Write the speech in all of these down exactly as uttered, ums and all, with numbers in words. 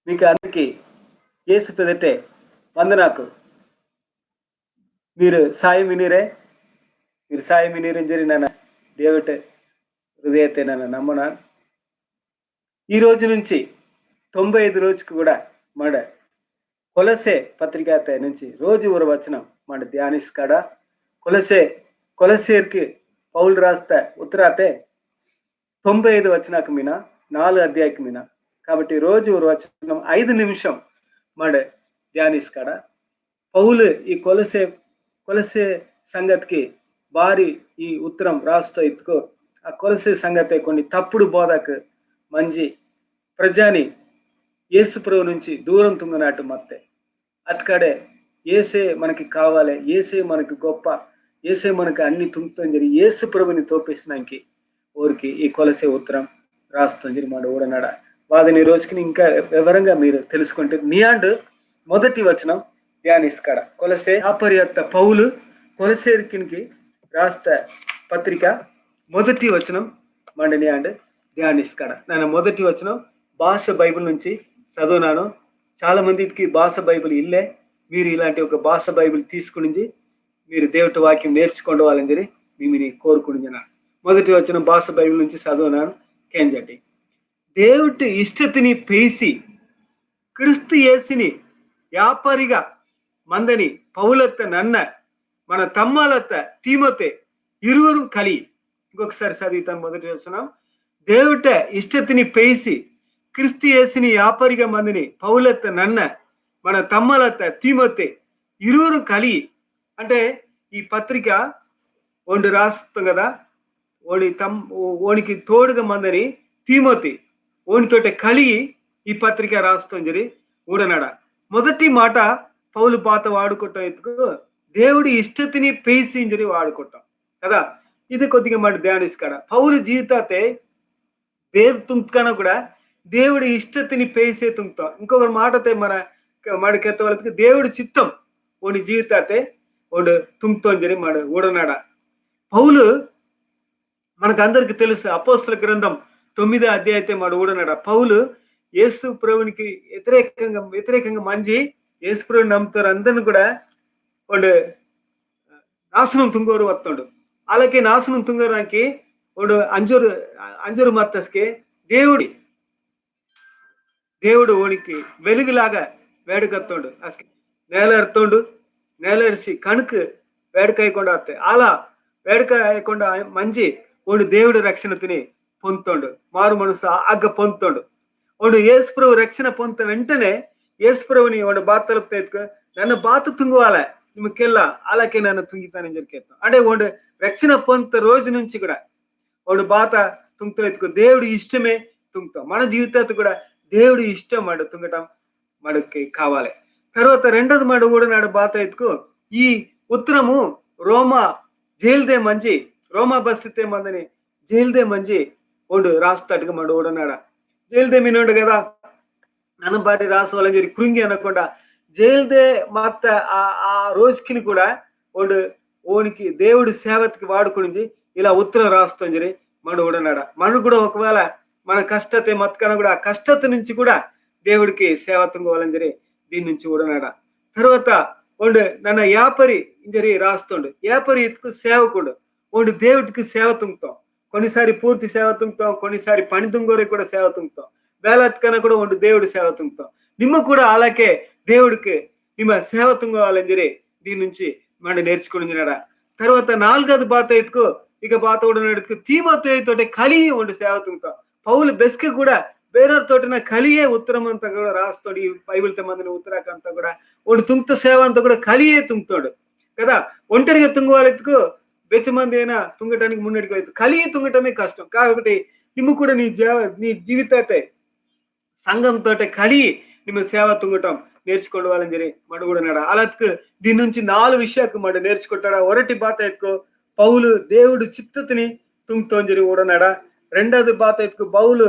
మీకు అందరికి యేసు పెదటే వందనాకు. మీరు సాయం వినిరే, మీరు సాయం వినిరింజరి నన్న దేవుటే హృదయతే నన్న నమ్మనా. ఈ రోజు నుంచి తొంభై ఐదు రోజుకు కూడా మన కొలసే పత్రికతే నుంచి రోజు ఒక వచనం మన ధ్యానిస్కాడ. కొలసే, కొలసేర్కి పౌలు రాస్త ఉత్తరాతే తొంభై ఐదు వచనాకు మిన, నాలుగు అధ్యాయకు మిన. కాబట్టి రోజు ఒక వచనం ఐదు నిమిషం మన ధ్యానిస్కాడ. పౌలు ఈ కొలసే, కొలసే సంగతికి బారి ఈ ఉత్తరం రాస్తో ఇత్తుకో, ఆ కొలసే సంగతే కొన్ని తప్పుడు బోధకు మంజి ప్రజాని యేసు ప్రభు నుంచి దూరం తుంగనాటు మత్తే. అత్కడే ఏసే మనకి కావాలి, ఏసే మనకి గొప్ప, ఏసే మనకి అన్ని తుంగుతుందని యేసు ప్రభుని తోపేసినానికి ఓరికి ఈ కొలసే ఉత్తరం రాస్తుందని మన ఊడనాడ. వాదని రోజుకి ఇంకా వివరంగా మీరు తెలుసుకుంటే నియాండు మొదటి వచనం ధ్యానిస్కాడ. కొలసే అపర్యత్త పౌలు కొలసేరికినికి రాస్త పత్రిక మొదటి వచనం మండని అండ్ ధ్యానిస్కాడ. నన్న మొదటి వచనం భాష బైబిల్ నుంచి చదువునాను. చాలా మందికి భాష బైబిల్ ఇల్లే. మీరు ఇలాంటి ఒక భాష బైబిల్ తీసుకుని మీరు దేవుటి వాక్యం నేర్చుకోవాలని చెప్పి మిమ్మల్ని కోరుకుంటున్నాను. మొదటి వచనం భాష బైబిల్ నుంచి చదువునాను. కేంజటి. దేవుటి ఇష్టతిని పేసి క్రీస్తు యేసుని వ్యాపారిగా మందని పౌలత్త నన్న, మన తమ్మాలత్త తీమోతే ఇరువురు కలి. ఇంకొకసారి చదివితాను మొదటి వచనం. దేవుట ఇష్టతిని పేసి క్రీస్తు యేసుని వ్యాపారిగా మందని పౌలత్త నన్న, మన తమ్మాలత్త తీమోతే ఇరువురు కలి. అంటే ఈ పత్రిక ఓండు రాస్తాం కదా, ఓని తమ్-, ఓ-, ఓనికి తోడుగా మందని తీమోతి, ఓనితోటే కలి ఈ పత్రిక రాస్తుందని ఊడనాడ. మొదటి మాట పౌలు బాత వాడుకుంటాం ఎత్తుకు దేవుడి ఇష్టతిని పేసి ఇంజరి వాడుకుంటాం కదా. ఇది కొద్దిగా మాట ధ్యానిస్కాడ. పౌలు జీవితాతే బేరు తుంగ్కన కూడా దేవుడి ఇష్టతిని పేసే తుంగ్తాం. ఇంకొక మాటతే మన క-, మన కెత్తవలకి దేవుడి చిత్తం ఓని జీవితాతే ఓండు తుంగ్తోంజరి మన ఊడనాడ. పౌలు మనకందరికి తెలుసు, అపోస్తుల గ్రంథం తొమ్మిదో అధ్యాయతే మన ఊడనాడ. పౌలు యేసు ప్రభునికి వ్యతిరేకంగా, వ్యతిరేకంగా మంజి యేసు ప్రభుని నమ్ముతారు అందరిని కూడా ఓండు నాశనం తుంగోరు వస్తుండు. అలాగే నాశనం తుంగడానికి ఓండు అంజోరు, అంజోరు మత్తస్కే దేవుడి, దేవుడు ఓనికి వెలుగులాగా వేడకత్తోండు. అస్కే నేల ఎరుతోండు, నేల ఎరిసి కణుకు వేడకాయకుండా అత్తే. అలా వేడకాయకుండా మంజి ఓండు దేవుడు రక్షణతిని పొందుతోండు, మారు మనసు అగ్గ పొందుతోండు. ఓండు యేసు ప్రభు రక్షణ పొంత వెంటనే యేసు ప్రభుని ఓండు బాత తలుపుతా ఎత్తుకు, నన్న బాత తుంగవాల, నిమ్మకెళ్ళ అలాగే నన్న తుంగితానని జరిగేస్తాం. అంటే ఓండు రక్షణ పొంత రోజు నుంచి కూడా ఓండు బాత తుంగ్తో ఎత్తుకు దేవుడి ఇష్టమే తుంగ్తో. మన జీవితాతు కూడా దేవుడి ఇష్టం మాట తుంగటం మనకి కావాలి. తర్వాత రెండోది మాట ఊడనాడ బాత ఎత్తుకు ఈ ఉత్తరము రోమా జైల్దే మంజి, రోమా బస్తితే మందని జైల్దే మంజి ఓండు రాస్తాటుగా మాట ఊడనాడ. జైల్దే మినోండు కదా, నన్న బాటి రాసవాలని చెప్పి కృంగి అనకుండా జైల్దే మత్త ఆ, ఆ రోజుకిని కూడా ఓండు ఓనికి దేవుడి సేవతికి వాడుకుని ఇలా ఉత్తరం రాస్తుందని మన ఊడనాడ. మనడు కూడా ఒకవేళ మన కష్టతే మత్కన కూడా ఆ కష్టత నుంచి కూడా దేవుడికి సేవ తుంగవాలని చెప్పి దీని నుంచి ఊడనాడ. తర్వాత ఓండు నన్న యాపరి ఇంజరి రాస్తుండు. యాపరి ఇత్తుకు సేవకుండు. ఓండు దేవుడికి సేవ తుంగ్తాం. కొన్నిసారి పూర్తి సేవ తుంగ్తాం, కొన్నిసారి పని తుంగోరే కూడా సేవ తుంగ్తాం. వేలాత్కన కూడా ఓండు దేవుడి సేవ తుంగ్తాం. నిమ్మ కూడా అలాగే దేవుడికి నిమ్మ సేవ తుంగవాలని చెప్పి దీని నుంచి మన నేర్చుకుని ఉన్నాడా. తర్వాత నాలుగోది బాత ఎత్తుకు, ఇక బాత కూడా ఎత్తుకు తీమోతి తోటే కలి ఓండు సేవ తుంగ్తాం. పౌలు బెస్కె కూడా వేరొరి తోటిన కలియే ఉత్తరం అంతా కూడా రాస్తాడు. ఈ బైబిల్ మందిన ఉత్తరాకు అంతా కూడా ఓండు తుంగ్త సేవ అంతా కూడా కలియే తుంగ్తాడు కదా. ఒంటరిగా తుంగవాలెత్తుకు బెచ్చ మంది అయినా తుంగటానికి మున్నటికి వెళ్తే కలి తుంగటమే కష్టం. కాబట్టి నిమ్మ కూడా నీ జా-, నీ జీవితాతే సంఘంతోటే కలి నిమ్మ సేవ తుంగటం నేర్చుకోవాలని చెప్పి మడు కూడా నాడ. అలాగే దీని నుంచి నాలుగు విషయాకు మడు నేర్చుకుంటాడా. ఒరటి బాత ఎత్తుకో పౌలు దేవుడు చిత్తతిని తుంగ్తోంజరి ఊడనాడ. రెండోది బాత ఎత్తుకు పౌలు,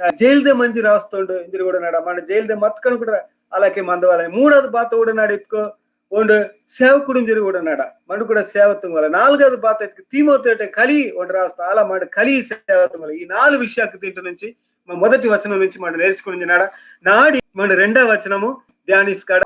ఆ, జైల్దే మంజి రాస్తోండు ఇంజరి ఊడనాడ. మన జైల్దే మత్కను కూడా అలాగే మందవాలి. మూడోది బాత ఊడనాడ ఎత్తుకో ఓండు సేవకుడు ఇంజరి ఊడనాడ. మడు కూడా సేవ తుంగవాలి. నాలుగోది బాత ఎత్తుకు తీమోతి తోటే కలి ఓండు రాస్తా అలా మడు కలి సేవ తుంగవాలి. ఈ నాలుగు విషయాకు దీంట్లో నుంచి మ-, మొదటి వచనం నుంచి మడు నేర్చుకుని నాడ. నాడి మన రెండో వచనము ధ్యానిస్తాడు.